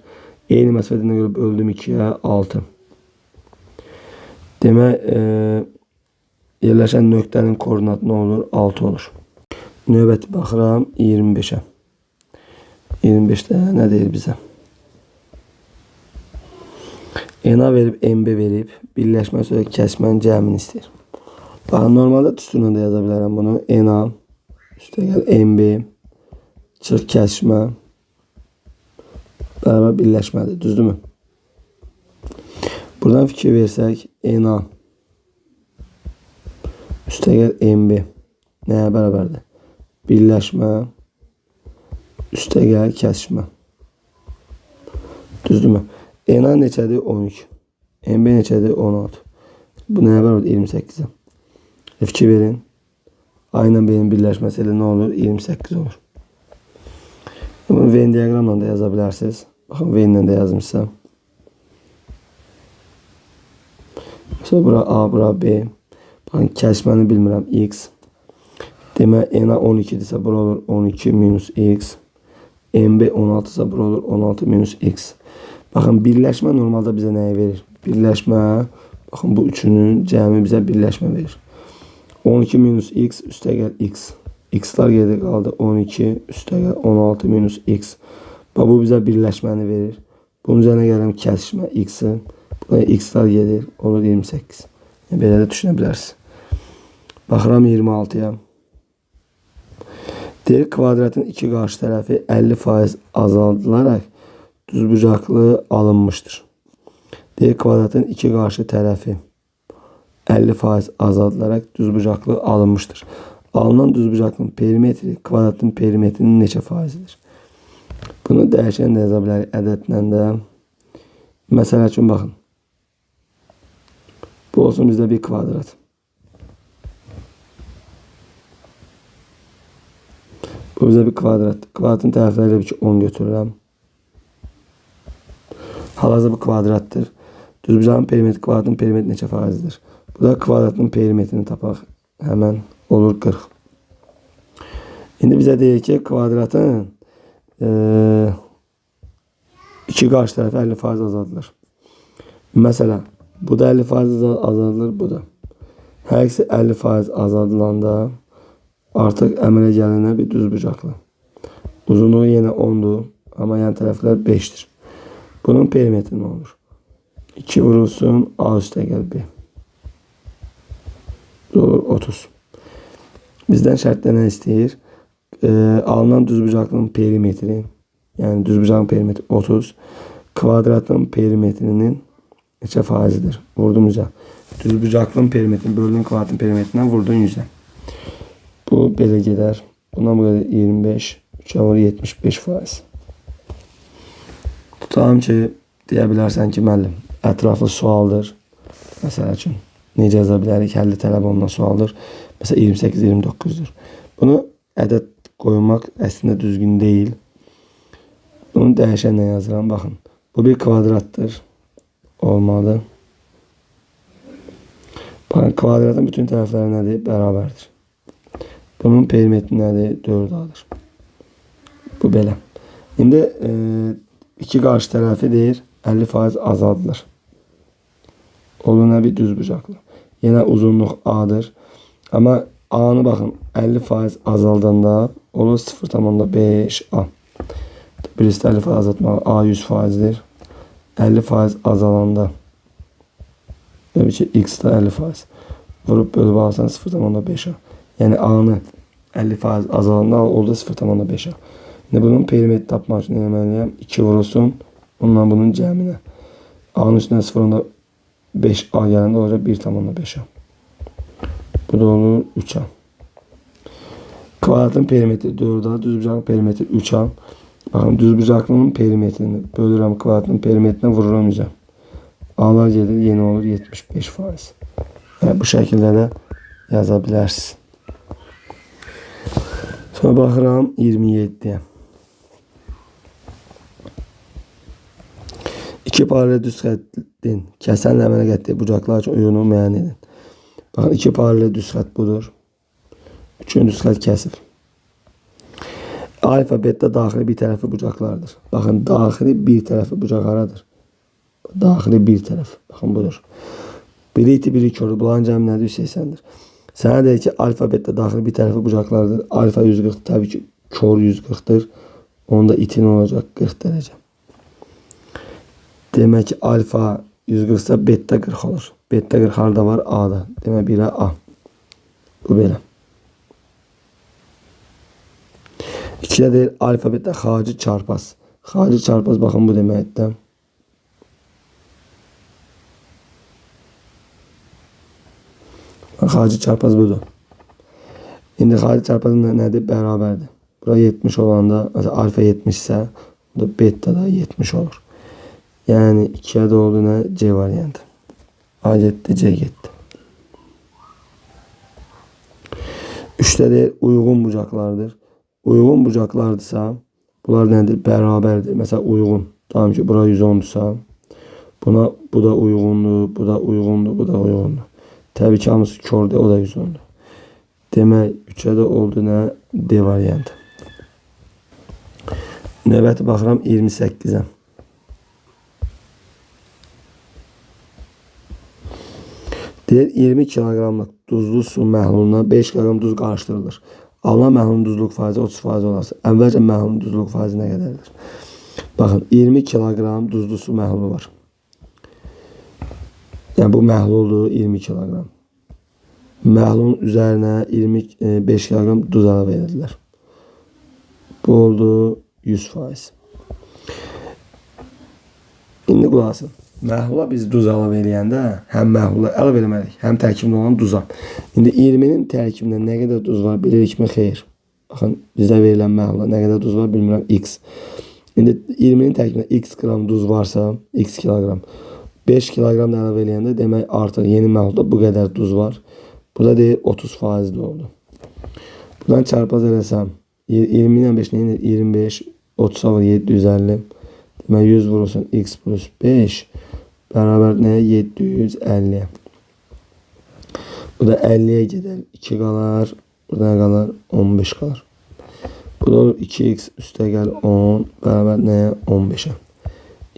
Eyni məsafədən görə böldüm 2-yə 6. Demək, yerləşən nöqtənin koordinatı nə olur? 6 olur. Növbəti baxıram 25-ə. 25-də nə deyir bizə? NA verib, MB verib, birləşmə sonra kəsmənin cəmini istəyir. Baxın, normalda düsturla da yaza bilərəm bunu. NA, üstəgəl MB, çıx kəsmə, bərabər birləşmədir. Düzdürmü? Buradan fikir versək, NA, üstəgəl MB nəyə bərabərdir? Birləşmə, üstəgəl kəsişmə. Düzdürmü? NA neçədir? 13. MB neçədir? 16. Bu nəyə bərabərdir? 28-ə. Fikir verin. A ilə B-nin birləşməsi ilə nə olur? 28 olur. Bunu Venn diaqramla da yaza bilərsiniz. Baxın, Venn ilə də yazmışsam. Sonra bura A, bura B. Baxın, kəsişməni bilmirəm. X. Demək, NA 12-dirsə, bura olur 12 minus X. MB 16-sa, bura olur 16 minus X. Baxın, birləşmə normalda bizə nəyi verir? Birləşmə, baxın, bu üçünün cəmi bizə birləşmə verir. 12 minus X üstəgəl X. X-lar gedir qaldı 12 üstəgəl 16 minus X. Bax, bu bizə birləşməni verir. Bunun üzərinə gəlirəm kəsişmə X-i. Buraya X-lar gedir, olur 28. Yəni, belə də düşünə bilərsiniz. Baxıram 26-ya. Deyir, kvadratın iki qarşı tərəfi 50% azaldılaraq düzbucaqlı alınmışdır. Deyir, kvadratın iki qarşı tərəfi 50% azaldılaraq düzbucaqlı alınmışdır. Alınan düzbucaqlının perimetri kvadratın perimetrinin neçə faizidir? Bunu dəyişən də yaza bilərik ədədlə də. Məsələ üçün baxın. Bu olsun bizdə bir kvadrat. Bu bizə bir kvadrat. Kvadratın tərəfləri ilə ki 10 götürürəm. Hal-hazırda bu kvadratdır. Düzbucağın perimetri kvadratın perimetri neçə faizdir? Bu da kvadratın perimetrini tapaq. Həmən olur 40. İndi bizə deyir ki, kvadratın iki qarşı tərəfi 50% azaldılır. Məsələn, bu da 50% azaldılır, bu da. Hər ikisi 50% azaldılanda artıq əmələ gələnə bir düzbucaqlı. Uzunluğu yenə 10-dur, amma yan tərəflər 5-dir. Bunun perimetri nə olur? 2 vurulsun A üstəgəl B. Olur 30. Bizdən şərtdə nə istəyir? Alınan düzbucaqlının perimetri, yəni düzbucağın perimetri 30, kvadratın perimetrinin neçə faizidir? Vurdum 100-ə. Düzbucaqlının perimetrini böldün kvadratın perimetrindən vurdun 100-ə. Bu belə gedər. Bundan bu qədər 25, 3-ə vur 75%. Tutalım ki, deyə bilərsən ki, müəllim, ətraflı sualdır. Məsəl üçün, necə yaza bilərik? Həlli tələb olunan sualdır. Məsələn, 28-29-dur. Bunu ədəd qoymaq əslində düzgün deyil. Bunu dəyişənlə yazıram. Baxın, bu bir kvadratdır. Olmalı. Baxın, kvadratın bütün tərəfləri nədir? Bərabərdir. Bunun perimetri nədir? 4A-dır. Bu belə. İndi iki qarşı tərəfi deyir 50% azaldılır. Olur nə bir düzbucaqlı. Yenə uzunluq A-dır. Amma A-nı baxın 50% azaldanda olur 0,5A. Birisi 50% azaltmaq A 100%-dir. 50% azalanda təbii ki X da 50%. Vurub bölüb alsan 0,5A. Yəni A-nı 50% azalanda oldu 0,5A. İndi bunun perimetri tapmaq üçün etməliyəm? 2 vurulsun. Bununla bunun cəminə. A-nın üstünə 0,5A gələndə olacaq 1,5A. Bu da olur 3A. Kvadratın perimetri 4A, düzbucaqlının perimetri 3A. Baxın, düzbucaqlının perimetrini bölürəm kvadratın perimetrinə vururam 100-ə. A'lar gedir, yenə olur 75%. Yəni, bu şəkildə də yaza bilərsiniz. Sonra baxıram 27-yə. İki paralel düz xəttin kəsənlə əmələ gətirdiyi bucaqlar üçün uyğunluğu müəyyən edin. Baxın, iki paralel düz xətt budur. Üçüncü düz xətt kəsib. Alfa, beta daxili bir tərəfli bucaqlardır. Baxın, daxili bir tərəfli bucaq haradır? Daxili bir tərəf. Baxın, budur. Biri iti, biri kördür. Bunların cəmi nədir? 180-dir. Sənə deyir ki, alfa, beta daxili bir tərəfli bucaqlardır. Alfa 140, təbii ki, kör 140-dır. Onda iti nə olacaq? 40 dərəcə. Demək ki, alfa 140-sa beta 40 olur. Beta 40 harada var? A-da. Demək, 1-ə A. Bu belə. 2-də deyir, alfa, beta xarici çarpaz. Xarici çarpaz, baxın, bu deməkdir. Xarici çarpaz budur. İndi xarici çarpaz nədir? Bərabərdir. Bura 70 olanda, məsələn, alfa 70 isə, burada beta da 70 olur. Yəni 2-yə də oldu nə? C variantı. A getdi, C getdi. 3-də deyir, uyğun bucaqlardır. Uyğun bucaqlardırsa, bunlar nədir? Bərabərdir. Məsələn, uyğun. Tamam ki, bura 110-dursa, Buna bu da uyğundur, bu da uyğundur, bu da uyğundur. Təbii ki, hamısı kordur, o da 110-dur. Demək, 3-ə də oldu nə? D variantı. Növbəti baxıram 28-ə. Deyir, 20 kiloqramlıq duzlu su məhluluna 5 kiloqram duz qarışdırılır. Alınan məhlulun duzluq faizi 30% olarsa, əvvəlcə məhlulun duzluq faizi nə qədərdir? Baxın, 20 kiloqram duzlu su məhlulu var. Yəni, bu məhluldur 20 kiloqram. Məhlulun üzərinə 25 kiloqram duz əlavə edildilər. Bu oldu 100%. İndi qulaq asın. Məhlula biz duz əlavə eləyəndə həm məhlula əlavə eləməliyik, həm tərkibində olan duza. İndi 20-nin tərkibində nə qədər duz var bilirikmi? Xeyr. Baxın, bizə verilən məhlula nə qədər duz var bilmirəm, x. İndi 20-nin tərkibində x qram duz varsa, x kiloqram. 5 kiloqram da əlavə eləyəndə demək artıq yeni məhlulda bu qədər duz var. Bu da deyir 30% oldu. Buradan çarpaz eləsəm 20 ilə 5 nə edir? 25, 30-a vur 750. Demək 100 vurulsun x plus 5 bərabər nəyə? 750-yə. Bu da 50-yə gedər. 2 qalar. Burada nə qalar? 15 qalar. Bu da olur 2x üstə gəl 10 bərabər nəyə? 15-ə.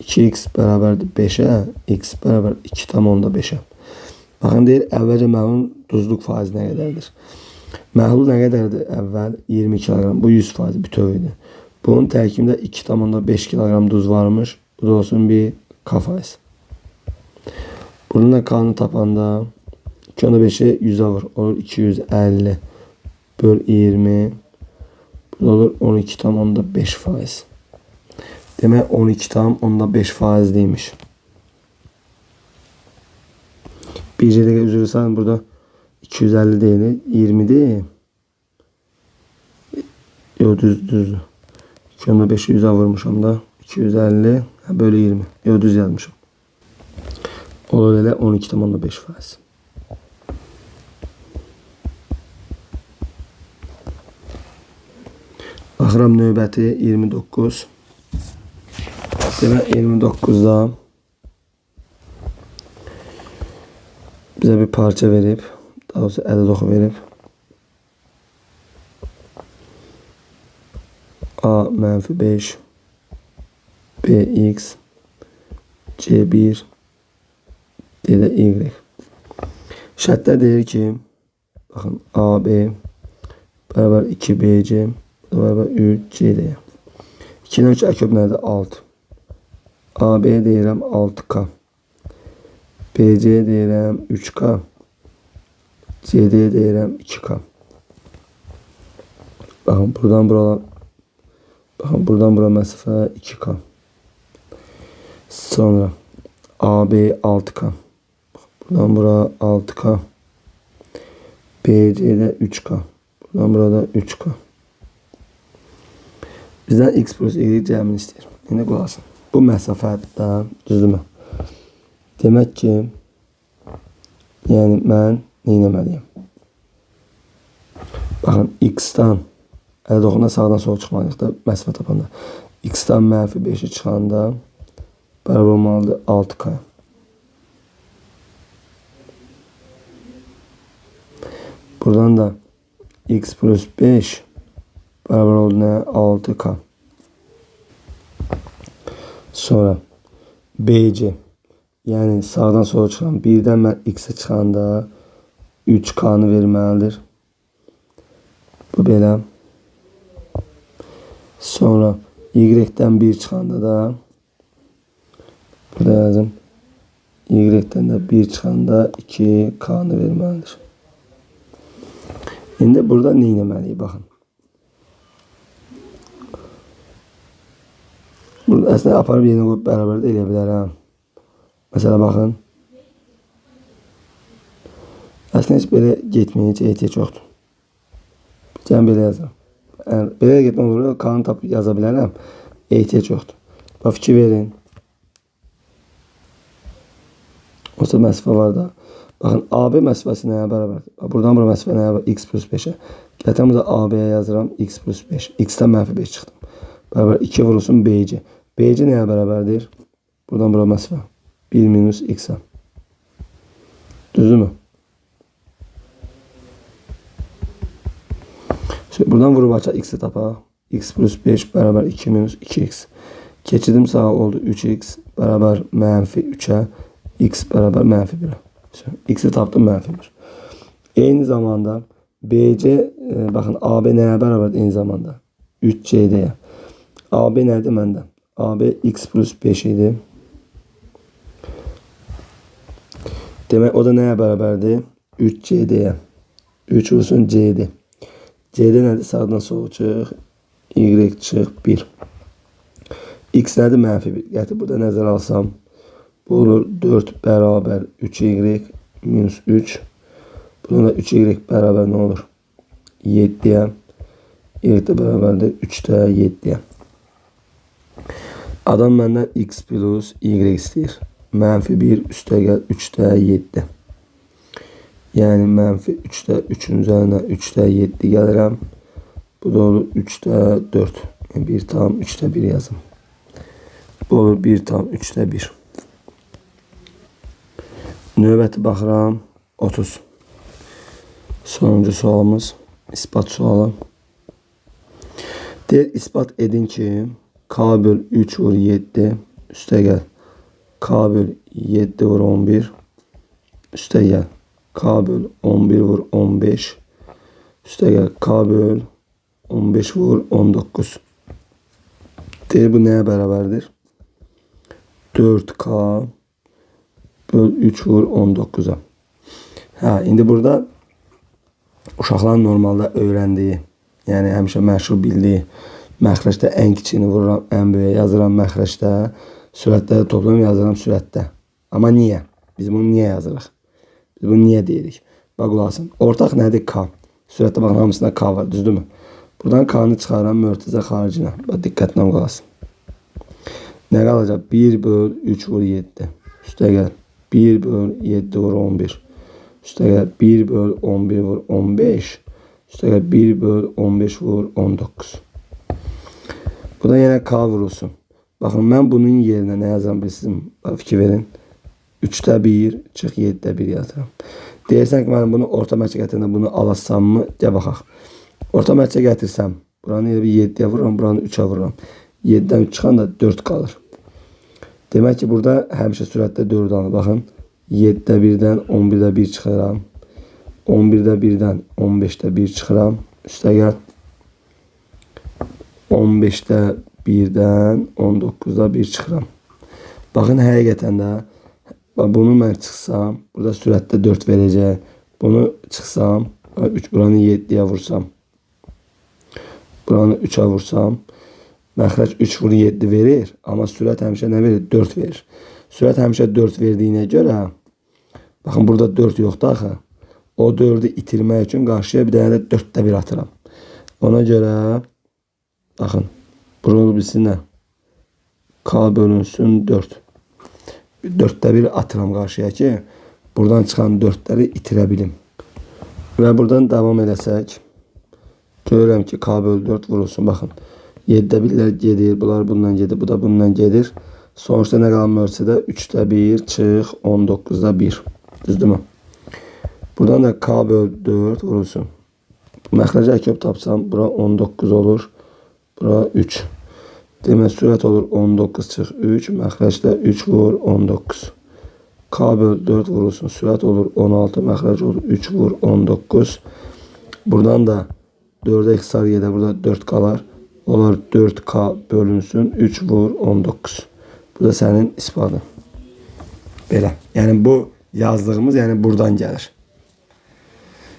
2x bərabərdir 5-ə, x bərabər 2,5-ə. Baxın, deyir, əvvəlcə məhlulun duzluq faizi nə qədərdir? Məhlul nə qədərdir əvvəl? 20 kiloqram. Bu 100% bütöv idi. Bunun tərkibində 2,5 kiloqram duz varmış. Bu da olsun bir K faiz. Bunun da K-nı tapanda 2,5-i 100-ə vur. Olur 250 böl 20. Bu da olur 12,5%. Demək 12,5 faizliymiş. Bir dəqiqə üzr istəyirəm, burada 250 deyil, 20 deyil. Yox, düzdür. 2,5-i 100-ə vurmuşam da. 250 bölü 20. Yox, düz yazmışam. Olur elə 12,5%. Baxıram növbəti 29. Demək 29-da bizə bir parça verib, daha doğrusu ədəd oxu verib. A mənfi 5, B x, C1, D də Y. Şərtdə deyir ki, baxın AB bərabər 2BC bərabər 3CD. 2-dən 3 əköp nədir? 6. AB deyirəm 6K. BC deyirəm 3K. CD deyirəm 2K. Baxın buradan bura, baxın buradan bura məsafə 2K. Sonra AB 6K. Buradan bura 6K. BC də 3K. Buradan burada 3K. Bizdən X plus Y cəmini istəyir. İndi qulaq asın. Bu məsafədə, düzdürmü? Demək ki, yəni mən nə etməliyəm? Baxın, X-dan ədəd oxunda sağdan sola çıxmalıyıq da məsafə tapanda. X-dan mənfi 5-i çıxanda bərabər olmalıdır 6K. Buradan da X plus 5 bərabər oldu nə? 6K. Sonra BC, yəni sağdan sola çıxan 1-dən mən X-ə çıxanda 3K-nı verməlidir. Bu belə. Sonra Y-dən 1 çıxanda da burada yazım. Y-dən də 1 çıxanda 2K-nı verməlidir. İndi burada nə etməliyik? Baxın. Burada əslində aparıb yerinə qoyub bərabər də eləyə bilərəm. Məsələ baxın. Əslində heç belə getməyə heç ehtiyac yoxdur. Sən belə yazıram. Yəni, belə getmək olur, K-nı tapıb yaza bilərəm. Ehtiyac yoxdur. Bax, fikir verin. Olsa məsafə var da. Baxın, AB məsafəsi nəyə bərabərdir? Bax, buradan bura məsafə nəyə bərabərdir? X plus 5-ə. Gəltəm burada AB-yə yazıram. X plus 5. X-dən mənfi 5 çıxdım. Bərabər 2 vurulsun BC. BC nəyə bərabərdir? Buradan bura məsafə. 1 minus x-ə. Düzdürmü? Şimdi buradan vurub açaq x-i tapaq. X plus 5 bərabər 2 minus 2x. Keçidim sağa oldu 3x bərabər mənfi 3-ə. X bərabər mənfi 1-ə. X-i tapdım mənfi 1. Eyni zamanda BC, baxın AB nəyə bərabərdir eyni zamanda? 3CD-yə. AB nədir məndə? AB x plus 5 idi. Demək o da nəyə bərabərdir? 3CD-yə. 3 olsun CD. CD nədir? Sağdan sola çıx. Y çıx 1. X nədir? Mənfi 1. Gətir burada nəzərə alsam. Bu olur 4 bərabər 3y minus 3. Buradan da 3y bərabər nə olur? 7-yə. Y də bərabərdir 3-də 7-yə. Adam məndən x plus y istəyir. Mənfi 1 üstə gəl 3-də 7. Yəni mənfi 3-də 3-ün üzərinə 3-də 7 gəlirəm. Bu da olur 3-də 4. Yəni 1 tam 3-də 1 yazım. Bu olur 1 tam 3-də 1. Növbəti baxıram 30. Sonuncu sualımız isbat sualı. Deyir isbat edin ki K böl 3 vur 7 üstə gəl K böl 7 vur 11 üstə gəl K böl 11 vur 15 üstə gəl K böl 15 vur 19. Deyir bu nəyə bərabərdir? 4K böl 3 vur 19-a. Hə, indi burada uşaqların normalda öyrəndiyi, yəni həmişə məşhur bildiyi məxrəcdə ən kiçiyini vururam, ən böyüyə yazıram məxrəcdə, sürətdə də toplayıram, yazıram sürətdə. Amma niyə? Biz bunu niyə yazırıq? Biz bunu niyə deyirik? Bax, qulaq asın. Ortaq nədir? K. Sürətdə baxın, hamısında K var, düzdürmü? Buradan K-nı çıxarıram mörtəzə xaricinə. Bax, diqqətlə qulaq asın. Nə qalacaq? 1 böl 3 vur 7. Üstə gəl. 1 böl 7 vur 11. Üstə gəl 1 böl 11 vur 15. Üstə gəl 1 böl 15 vur 19. Buradan yenə K vurulsun. Baxın, mən bunun yerinə nə yazıram bilirsinizmi? Bax, fikir verin. 3-də 1 çıx 7-də 1 yazıram. Deyirsən ki, mən bunu orta mərcə gətirəndə bunu alasamмı? Gəl baxaq. Orta mərcə gətirsəm, buranı elə bir 7-yə vururam, buranı 3-ə vururam. 7-dən 3 çıxan da 4 qalır. Demək ki, burada həmişə sürətdə 4 alır. Baxın, 7-də 1-dən 11-də 1 çıxıram. 11-də 1-dən 15-də 1 çıxıram. Üstə gəl. 15-də 1-dən 19-da 1 çıxıram. Baxın, həqiqətən də bunu mən çıxsam, burada sürətdə 4 verəcək. Bunu çıxsam, 3, buranı 7-yə vursam, buranı 3-ə vursam, məxrəc 3 vur 7 verir, amma sürət həmişə nə verir? 4 verir. Sürət həmişə 4 verdiyinə görə, baxın, burada 4 yoxdur axı. O 4-ü itirmək üçün qarşıya bir dənə də 4-də 1 atıram. Ona görə, baxın, bura olub bilsin nə? K bölünsün 4. 4-də 1 atıram qarşıya ki, buradan çıxan 4-ləri itirə bilim. Və buradan davam eləsək, görürəm ki, K bölü 4 vurulsun. Baxın, 7-də 1-lər gedir, bunlar bundan gedir, bu da bundan gedir. Sonuçta nə qalır ölçüdə? 3-də 1 çıx 19-da 1. Düzdürmü? Buradan da K bölü 4 vurulsun. Məxrəcə köp tapsam, bura 19 olur, bura 3. Demək, sürət olur 19 çıx 3, məxrəcdə 3 vur 19. K bölü 4 vurulsun, sürət olur 16, məxrəc olur 3 vur 19. Buradan da 4-ə ixtisar gedə, burada 4 qalar. Olar 4K bölünsün, 3 vur 19. Bu da sənin isbatın. Belə. Yəni bu yazdığımız, yəni buradan gəlir.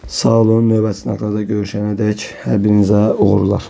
Sağ olun, növbəti sınaqlarda görüşənə dək hər birinizə uğurlar.